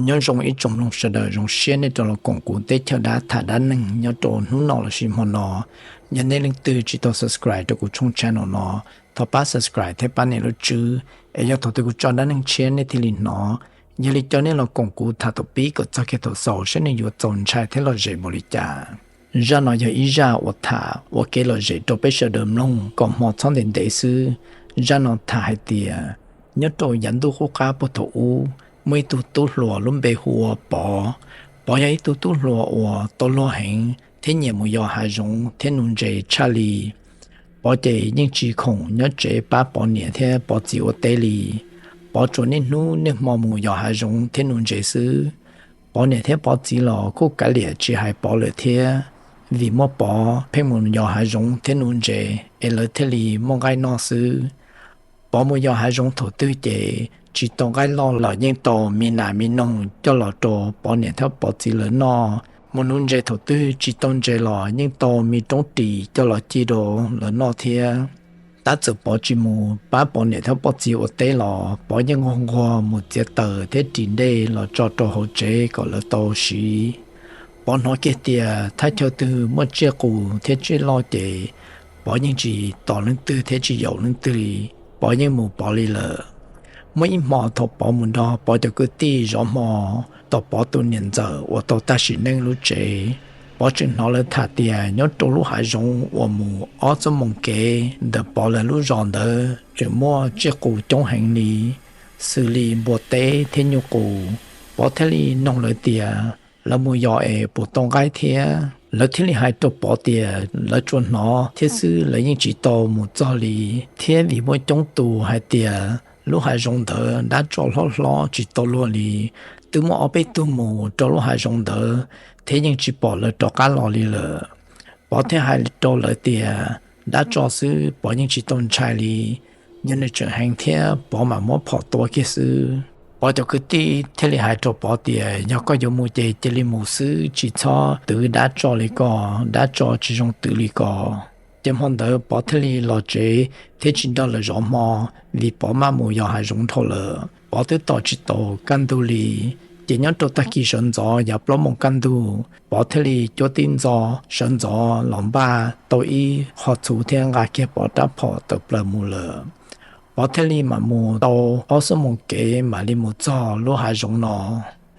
Nyob zoo ib tsoom mloog sawv daws, zoo siab nej rov los koom kuv Teb Chaws Dab tham dab neeg nyob rau hnub no lossis hmo no. Yog nej leej twg tsis tau subscribe rau kuv tshooj channel no, thov pab subscribe thiab pab nias lub tswb, es yog thaum twg kuv tso dab neeg tshiab nej thiaj li hnov. Yog li caw nej los koom kuv tham thaum pib kom txog kiag thaum xaus saib nws yuav txaus ntshai thiab lom zem npaum li cas. Zaj no yog ib zaj uas tham ua kev lom zem rau peb sawv daws mloog kom hmo txhob ntev ntev xwb. Zaj no tham hais tias, nyob rau yav ntuj qub qab puag thaum ub, muaj ib tug tub hluas lub npe hu ua Pov. Pov yog ib tug tub hluas uas tau luag heev thiab nyiam mus yos hav zoov thiab nuv ntses tshaj li. Pov ces yeej tsis khoom nyob tsev pab Pov niam thiab Pov txiv ua teb li. Pov tsuas niaj hnub niaj hmo mus yos hav zoov thiab nuv ntses xwb. Pov niam thiab Pov txiv los kuj kav liam tsis hais Pov lawm thiab, vim muaj Pov pheej mus yos hav zoov thiab nuv ntses es lawv thiaj li muaj nqaij noj xwb. Pov mus yos hav zoov thaum twg ces tsis tau nqaij loj los yeej tau me nas me noog coj los rau Pov niam thiab Pov txiv lawv noj. Mus nuv ntses thaum twg tsis tau ntses los yeej tau me roob ris coj los ci rau lawv noj thiab. Tab txawm Pov tsis mus pab Pov niam thiab Pov txiv ua teb los Pov yeej nquag nquag mus txiav taws thiab ris dej los tso rau hauv tsev kom lawv tau siv. Pov hnov kiag tias thaj chaw twg muaj tsiaj qus thiab tsiaj loj ces Pov yeej tsis tos leej twg thiab tsis yaum leej twg li, Pov yeej mus Pov li lawm. Muaj ib hmo thaum Pov mus nrog Pov cov kwv tij zov hmo tom Pov tus niam ntxawm uas tau tag sim neej lub tsev, Pov tseem hnov lawv tham tias nyob rau lub hav zoov uas mus ob xuab moos kev ntawm Pov lawv lub zos ntawd tseem muaj tsiaj qus coob heev li, xws li npua teb thiab nyuj qus. Pov thiaj li noog lawv tias lawv mus yos es puas tau nqaij thiab. Lawv thiaj li hais rau Pov tias lawv tsuas hnov thiab xwb, lawv yeej tsis tau mus txog li, thiab vim muaj coob tus hais tias lub hav zoov ntawd dab tsov hlob hlob tsis tau luag li, twb muaj ob peb tug mus rau lub hav zoov ntawd thiab yeej tsis pom lawv rov qab los li lawm. Pov thiaj hais rau lawv tias dab tsov xwb Pov yeej tsis tau ntshai li, yog nws tseem heev thiab Pov mam muab phom tua kiag xwb. Pov cov kwv tij thiaj li hais rau Pov tias yog koj yuav mus ces cia li mus xwb, tsis txhob twv dab tsov li ko, dab tsov tsis zoo twv li ko. Ces hmo ntawd Pov thiaj li los tsev thiab tsis nrog lawv zov hmo, vim Pov maj mus yos hav zoov dhau lawm. Pov twb tos tsis taus kaj ntug li, ces nyob rau tag kis sawv ntxov yav plaub moos kaj ntug Pov thiaj li cuab tib ntxov sawv ntxov los npaj tau ib qho txhuv thiab nqa kiag Pov rab phom tawm plaws mus lawm. Pov thiaj li mam mus tau ob xuab moos kev mam li mus txog lub hav zoov no.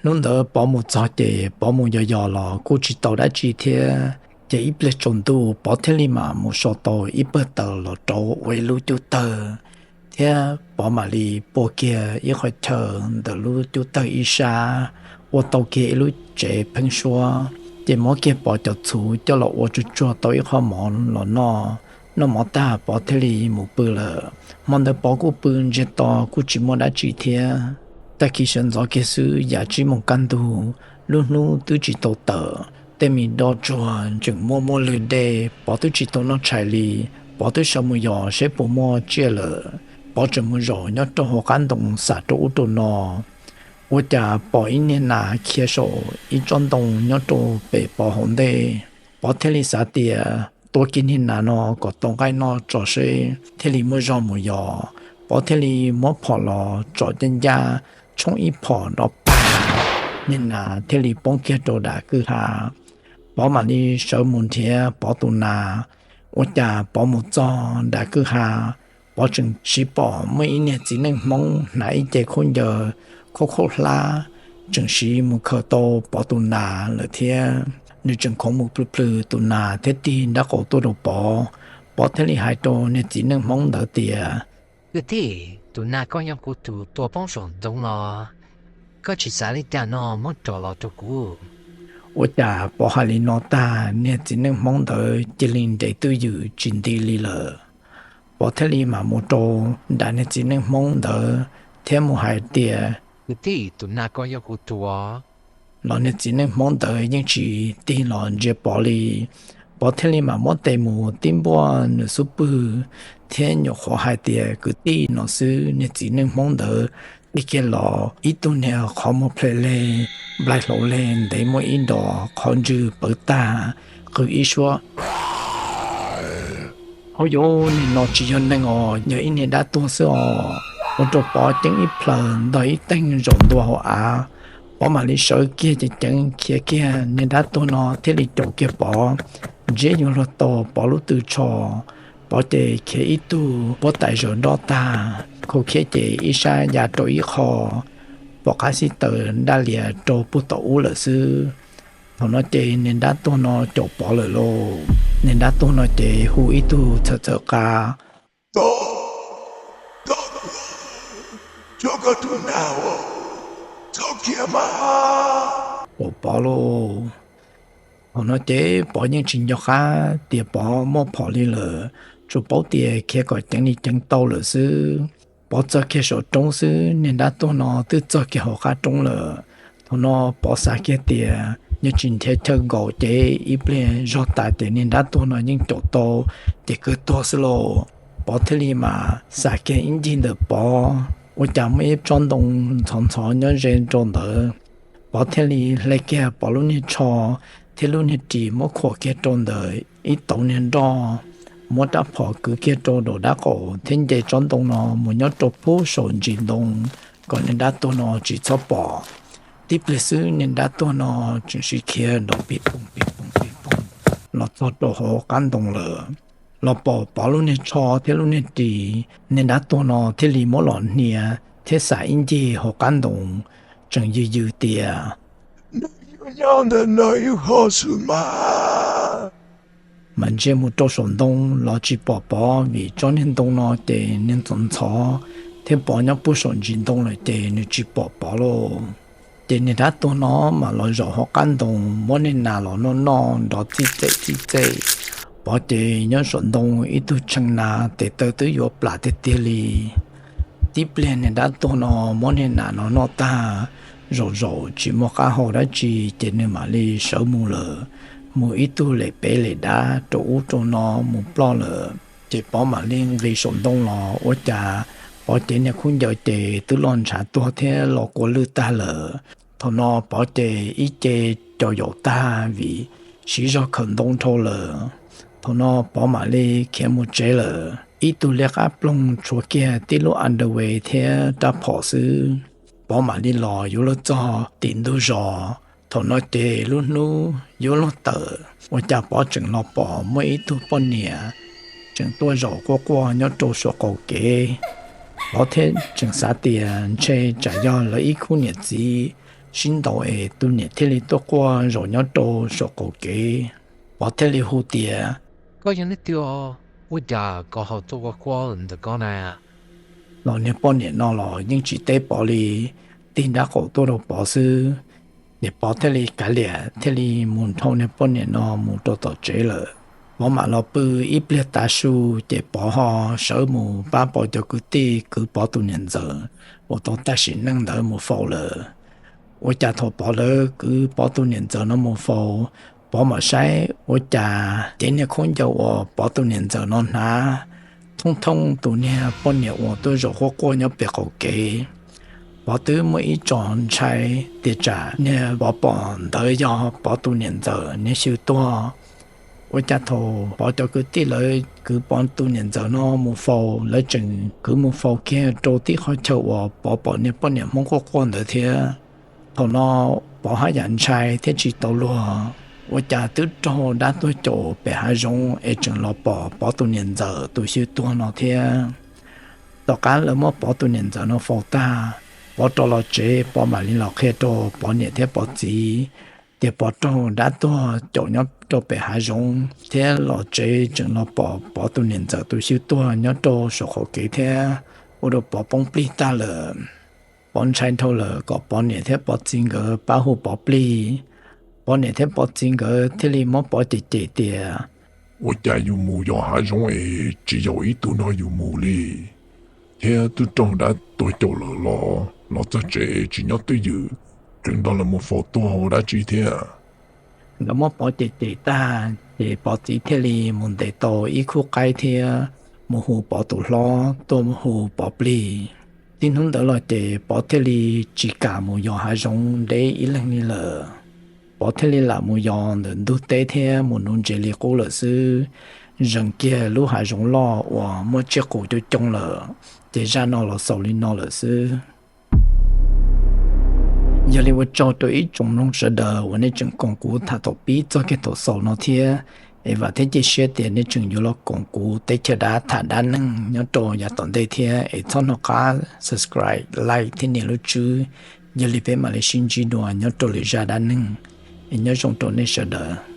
Hnub ntawd Pov mus txog ces Pov mus yos yos los kuj tsis tau dab tsi thiab. Ces ib pliag tsaus ntuj Pov thiaj li mam mus so tau ib pawg taws los rauv ua ib lub cub tawg, thiab Pov mam li pua kiag ib qhov chaw ntawm lub cub tawg ib sab, ua tau kiag ib lub tsev pheeb suab, ces muab kiag Pov cov txhuv coj los ua tsuag tsuag tau ib qho mov los noj. Noj mov tag Pov thiaj li mus pw lawm. Hmo ntawd Pov kuj pw ntsiag to kuj tsis muaj dab tsi thiab. Tag kis sawv ntxov kiag xwb yav tsib moos kaj ntug, lub hnub twb tsis tau tawm, tej me dob tsuag tseem muaj muaj lwg dej, Pov twb tsis tau noj tshais li. Pov twb sawv mus yos saib puas muaj tsiaj lawm. Pov tseem mus zaum nyob rau hauv qab ntoo xam rau ub rau no, ua cas pom ib niag nas khiav saum ib tsob ntoo nyob rau pem Pov hauv ntej. Pov thiaj li xav tias tua kiag niag nas no kom tau nqaij noj tso seb, thiaj li muaj zog mus yos. Pov thiaj li muab phom los tsom ncaj ncaj, tshoob ib phom nrov pag, niag nas thiaj li poob kiag rau dav kwj ha. Pov mam li sawv mus nrhiav Pov tus nas. Ua cas Pov mus txog dav kwj ha, Pov tseem siv pom muaj ib niag txiv neej Hmoob hnav ib ce khaub ncaws khaub khaub hlab, tseem siv mus khaws tau Pov tus nas lawm thiab. Nws tseem khoov mus plhws plhws tus nas thiab tig nraub qaum tuaj rau Pov. Pov thiaj li hais rau niag txiv neej Hmoob ntawd tias, Kwv tij, tus nas koj yog kuv tus tua poob saum ntoo no, koj tsis xav li cas no muab rov los rau kuv. Ua cas Pov hais li no tag, niag txiv neej Hmoob ntawd cia li nres twj ywm tsis nti li lawm. Pov thiaj li mam mus rau nram niag txiv neej Hmoob ntawd thiab mus hais tias, Kwv tij, tus nas koj yog kuv tus. Los niag txiv neej Hmoob ntawd yeej tsis tig los ntsia Pov li. Pov thiaj li mam muab tes mus tib npuaj nws xub pwg thiab nyuam qhuav hais tias kwv tij no xwb, niag txiv neej Hmoob ntawd tig kiag los ib tug niag qhov muag plhe leg, nplaig hlaus leg ntev muaj ib dos qhov ntswg pawv tag, qw ib suab, Hauv yuav, niag no tsis yog neeg os, yog ib niag dab tuag xwb os. Ua rau Pov ceeb ib plhaws ntog ib teeg zaum ntua hauv av. Pov mam li sawv kiag ceev ceev khiav kiag, niag dab tuag no thiaj li caum kiag Pov, ntsiab yuav luag tau Pov lub tw tsho. Pov ces khiav ib tug puab tais zaws nroj tag, khau khiab ces ib sab ya rau ib qho, pom qab xib taws daj lias rau puag tom ub lawm xwb. Thaum no ces niag dab tuag no caum Pov lawm lauj. Niag dab tuag no ces hu ib tug txhawm txhawm qa, Pov lauj. Thaum no ces Pov yeej tsis nco qab tias Pov muaj phom li lawm, tsuas paub tias khiav kom ceev li ceev tau lawm xwb. Pov txog kiag saum roob xwb, niag dab tuag no twb txog kiag hauv qab roob lawm. Thaum no Pov xav kiag tias yog tsis nrhiav chaw nkaum ces ib pliag zog tas ces niag dab tuag no yeej caum tau, ces kawg tuag xwb lauj. Pov thiaj li mas xav kiag ib ncig ntawm Pov, ua cas muaj ib tsob ntoo ntxhov ntxhov nyob ze rau ntawd. Pov thiaj li hle kiag Pov lub niag tsho thiab lub niag ris muab khuam kiag rau ntawm ib tauv niag nroj, muab rab phom kwv kiag rau daum dab qaum thiab nce tsob ntoo no mus nyob rau puag saum ntsis ntoo, kom niag dab tuag no tsis txhob pom. Tib pliag xwb niag dab tuag no tseem sib khiav nrov pig poog pig poog pig poog los txog rau hauv qab ntoo lawm. Los pom Pov lub niag tsho thiab lub niag ris, niag dab tuag no thiaj li muab los hnia thiab xav ib ncig hauv qab ntoo, tseem yws yws tias, Nws yuav nyob ntawm no ib qho xwb mas. Mas ntsia mus rau saum ntoo los tsis pom Pov vim tsob niag ntoo no ces niag ntxhov ntxhov thiab Pov nyob puag saum ntsis ntoo lawm ces nws tsis pom Pov lauj. Ces niag dab tuag no mas los zaum hauv qab ntoo, muab niag nas los noj noj nrov txij txej txij txej. Pov ces nyob saum ntoo ib tug tshee nas tes taw twb yuav plam tiag tiag li. Tib pliag niag dab tuag no muab niag nas no noj tag, zaum zaum tsis muaj qab hau dab tsi ces nws mam li sawv mus lawm, mus ib tug lem pem lem dab rau ub rau no mus ploj lawm. Ces Pov mam li nqis saum ntoo los ua cas Pov cev niag khaub ncaws ces twb loj ntshav tuag thiab los kua lwj tag lawm. Thaum no Pov ces ib ce caum yaum tag vim siv zog khawm ntoo dhau lawm. Thaum no Pov mam li khiav mus tsev lawm, ib tug liab qab ploog tshuav kiag tib lub underwear thiab rab phom xwb. Pov mam li los yuav luag txog tim ntug zos. Thaum no ces lub hnub yuav luag tawm, ua cas Pov tseem los pom muaj ib tug poj niam tseem tuaj zaum quaj quaj nyob rau saum qaum kev. Pov thiaj tseem xav tias ntshe tsam yog lawv ib khub niam txiv sib ntaus es tus niam thiaj li tuaj quaj zaum nyob rau saum qaum kev. Pov thiaj li hu tias, Koj yog leej twg? Ua cas koj ho tuaj quaj quaj ntawm ko na? Los niag poj niam no los yeej tsis teb Pov li, tig nraub qaum tuaj rau Pov xwb. Ces Pov thiaj li kav liam thiaj li mus nrhau niag poj niam no mus rau tom tsev lawm. Pov mam los pw ib pliag tav su, ces Pov ho sawv mus pab Pov cov kwv tij kwv Pov tus niam ntxawm uas tau tag sim neej ntawd mus faus lawm. Ua cas thaum Pov lawv kwv Pov tus niam ntxawm no mus faus, Pov mam saib ua cas cev niag khaub ncaws uas Pov tus niam ntxawm no hnav thoob thoob tus niag poj niam uas tuaj zaum quaj quaj nyob pem qaum kev. Pov twb muaj ib tsom ntshai tias tsam niag Pov pom ntawd yog Pov tus niam ntxawm niag xyw tuag. Ua cas thaum Pov cov kwv tij lawv kwv Pov tus niam ntxawm no mus faus, lawv tseem kwv mus faus kiag rau tib qhov chaw uas Pov pom niag poj niam Hmoob quaj quaj ntawd thiab. Thaum no Pov haj yam ntshai thiab tsis tau luag, ua cas twb raug dab tuag caum pem hav zoov es tseem los pom Pov tus niam ntxawm tus xyw tuag no thiab. Tom qab lawv muab Pov tus niam ntxawm no faus tag, Pov rov los tsev, Pov mam li los qhia rau Pov niam thiab Pov txiv tias Pov raug dab tuag caum nyob rau pem hav zoov thiab los tsev tseem los pom Pov tus niam ntxawm tus xyw tuag nyob rau saum qaum kev thiab, ua rau Pov poob plig tag lawm. Pov ntshai dhau lawm kom Pov niam thiab Pov txiv nkawd pab hu Pov plig. Pov niam thiab Pov txiv nkawd thiaj li muab Pov cem cem tias, Ua cas yus mus yos hav zoov es tsis yaum ib tug nrog yus mus li, thiab twb raug dab tuag caum lawm los los txog tsev es tsis nyob twj ywm, tseem nrog lawv mus faus tuag ua dab tsi thiab? Nkawd muab Pov cem cem tag ces Pov txiv thiaj li mus ntes tau ib khub qaib thiab mus hu Pov tus hlob tuaj hu Pov plig. Tib hnub ntawd los ces Pov thiaj li tsis kam mus yos hav zoov deb ib leeg li lawm. Pov thiaj li lam mus yos ntawm ntug teb thiab mus nuv ntses li qub lawm xwb. Zees kiag lub hav zoov loj uas muaj tsiaj qus coob coob lawm, ces zaj no los xaus li no lawm xwb. Yog li ua tsaug rau ib tsoom mloog sawv daws uas nej tseem koom kuv tham thaum pib txog kiag thaum xaus no thiab. Es vam thiab cia siab tias nej tseem yuav los koom kuv teb chaws dab tham dab neeg nyob rau yav tom ntej thiab. Es txhob hnov qab subscribe, like thiab nias lub tswb. Yog li peb mam li sib ntsib dua nyob rau lwm zaj dab neeg. Es nyob zoo rau nej sawv daws.